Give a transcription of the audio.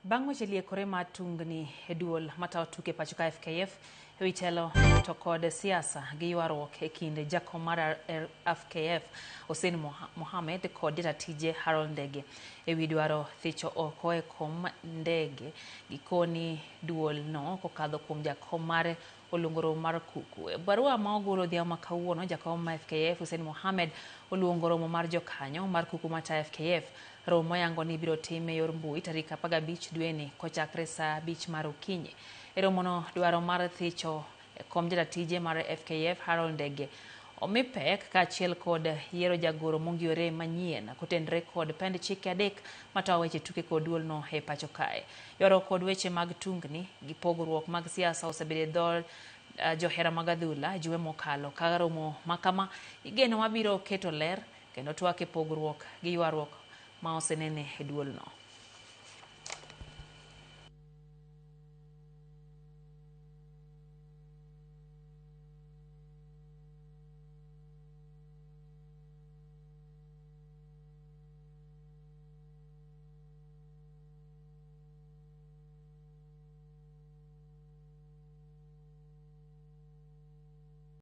Bang' weche liekore mar tungni e duol matayo tuke pacho ka FKF e wi telo to kod siasa gi ywaruok e kind jakom mar FKF Hussein Mohamed kod jata tije Harold Ndege e wi dwaro thicho oko e kom Ndege gikoni duol no kokadho kuom jakom mare oluongo romo mar kuku. E barua ma ogolo odhiambo ma kawuono, jakom ma FKF Hussein Mohamed oluongo romo mar jokanyo mar kuku matayo FKF. Romo moyango ni ibiro tim e yor mbui tarik 15 dweni kochakre saa 5 mar okinyi. E romono dwaro mar thicho e kom jatatije mar FKF Harold Ndege omi pek kaachiel kod yiero jagoro mongiyore manyien kotenre kod pend chike adek matayo weche tuke kod duolno e pacho kae. Ywaruok kod weche mag tungni gi pogruok mag siasa osebedo e dho johera mag adhula jumbe mokalo ka romo makama igeno mabiro keto ler kendo twak e pogruok gi ywaruok ma osenene e duolno.